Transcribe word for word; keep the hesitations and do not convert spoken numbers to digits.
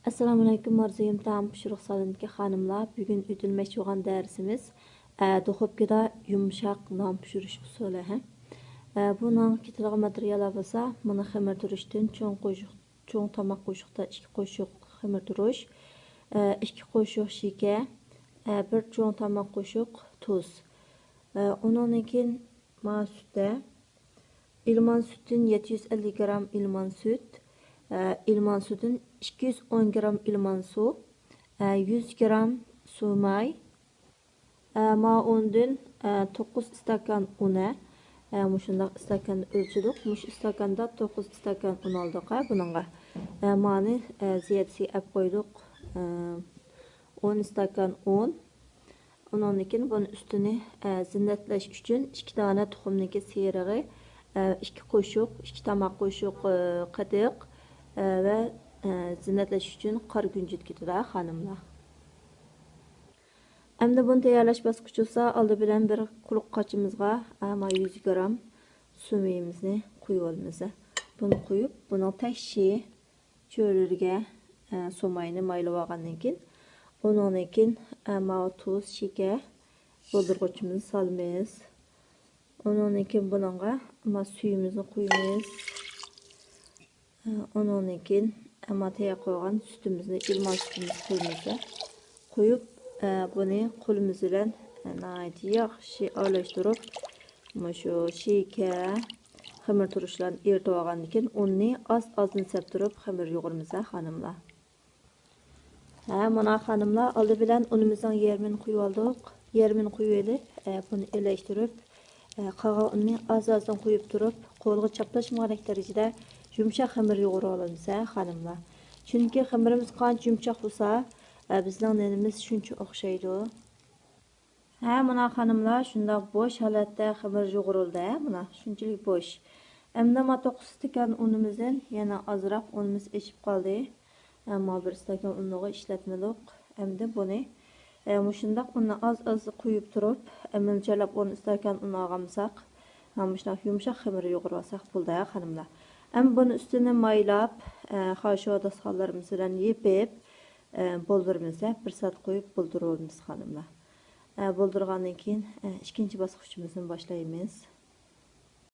ئەسسالامۇئەلەيكۇم، ئارزۇيۇم تائام پىشۇرۇق سالونىدىكى خانىملار. بۈگۈن ئۆتۈلمەكچى بولغان دەرسىمىز، ئە، دۇخوپكىدا يۇمشاق نان پىشۇرۇش ئۇسۇلى، ھە. ئە، بۇ نانغا كېتىدىغان ماتېرىياللار بولسا، مانا خېمىر تۇرۇشتىن چوڭ قوشۇق، چوڭ تاماق قوشۇقتا ئىككى قوشۇق خېمىر تۇرۇش، ئە، ئىككى قوشۇق شېكەر، ئە، بىر چوڭ تاماق قوشۇق تۇز. ئە، ئۇنىڭدىن كېيىن مانا سۈتتە ئىلمان سۈتتىن يەتتە يۈز ئەللىك گرام ئىلمان سۈت، ئە، ئىلمان سۈتىدىن ئىككى يۈز ئون گرام ئىلمان سۇ، ئە، يۈز گرام سۇ ماي، ئە، ما ئۇندىن، ئە، توققۇز ئىستاكان ئۇن، ئە، مۇشۇنداق ئىستاكان ئۆلچىدۇق. مۇشۇ ئىستاكاندا توققۇز ئىستاكان ئۇن ئالدۇق، ئە، بۇنىڭغا. ئە، مانى، ئە، زىيادىسىگە ئەپ قويدۇق. ئە، ئون ئىستاكان ئۇن. ئۇنىڭدىن كېيىن بۇنىڭ ئۈستىنى، ئە، زىننەتلەش ئۈچۈن ئىككى دانە تۇخۇمنىڭكى سېرىغى، ئە، ئىككى قوشۇق، ئىككى تاماق قوشۇق، ئە، قېتىق، ئە، ۋە، ئە، زىننەتلەش ئۈچۈن قارا كۈنجۈت كېتىدۇ، خانىملار. ئەمدى بۇنى تەييارلاش باسقۇچى بولسا، ئالدى بىلەن بىر قۇرۇق قاچىمىزغا، ئە، ما يۈز گرام سۇ مېيىمىزنى قۇيۇۋالىمىز. بۇنى قۇيۇپ، بۇنىڭ تەكشى چۆرىلىرىگە، ئە، سۇ ماينى مايلىۋالغاندىن كېيىن، ئۇنىڭدىن كېيىن، ئە، ماۋۇ تۇز، شېكەر بولدۇرغۇچىمىزنى سالىمىز. ئۇنىڭدىن كېيىن بۇنىڭغا ما سۈيىمىزنى قۇيىمىز. ئە، ئۇنىڭدىن كېيىن، ئە، ما تەييار قىلغان سۈتىمىزنى، ئىلمان سۈتىمىزنى قۇيىمىز. قۇيۇپ، ئە، بۇنى قولىمىز بىلەن، ئە، ناھايىتى ياخشى ئارىلاشتۇرۇپ، مۇشۇ شېكەر، خېمىر تۇرۇشلارنى ئېرىتىپ ئالغاندىن كېيىن، ئۇننى ئاز-ئازدىن سەپ تۇرۇپ خېمىر يۇغۇرىمىز، ھە، خانىملار. ھە، مانا خانىملار، ئالدى بىلەن ئۇنىمىزنىڭ يېرىمىنى قۇيۇۋالدۇق. يېرىمىنى قۇيۇۋېلىپ، ئە، بۇنى ئېلىشتۇرۇپ، ئە، قالغان ئۇننى ئاز-ئازدىن قۇيۇپ تۇرۇپ، قولغا چاپلاشمىغاندەك دەرىجىدە يۇمشاق خېمىر يۇغۇرۇۋالىمىز، ھە، خانىملار. چۈنكى خېمىرىمىز قانچە يۇمشاق بولسا، ئە، بىزنىڭ نېنىمىز شۇنچە ئوخشايدۇ. ھە، مانا خانىملار، شۇنداق بوش ھالەتتە خېمىر يۇغۇرۇلدى، ھە، مانا شۇنچىلىك بوش. ئەمدى ما توققۇز ئىستاكان ئۇنىمىزدىن يەنە ئازراق ئۇنىمىز ئېشىپ قالدى. ئەمما بىر ئىستاكان ئۇنىغا ئىشلەتمىدۇق. ئەمدى بۇنى، ئە، مۇشۇنداق ئۇننى ئاز-ئاز قۇيۇپ تۇرۇپ، ئە، مۆلچەرلەپ ئون ئىستاكان ئۇن ئالغانمىساق، ھە، مۇشۇنداق يۇمشاق خېمىر يۇغۇرۇۋالساق بولدى، ھە، خانىملار. ئەمدى بۇنى ئۈستىنى مايلاپ، ئە، خاشۇ داستىخانلىرىمىز بىلەن يېپىپ، ئە، بولدۇرىمىز، ھە، بىر سائەت قويۇپ بولدۇرۇۋالىمىز، خانىملار. ئە، بولدۇرغاندىن كېيىن، ئە، ئىككىنچى باسقۇچىمىزنى باشلايمىز.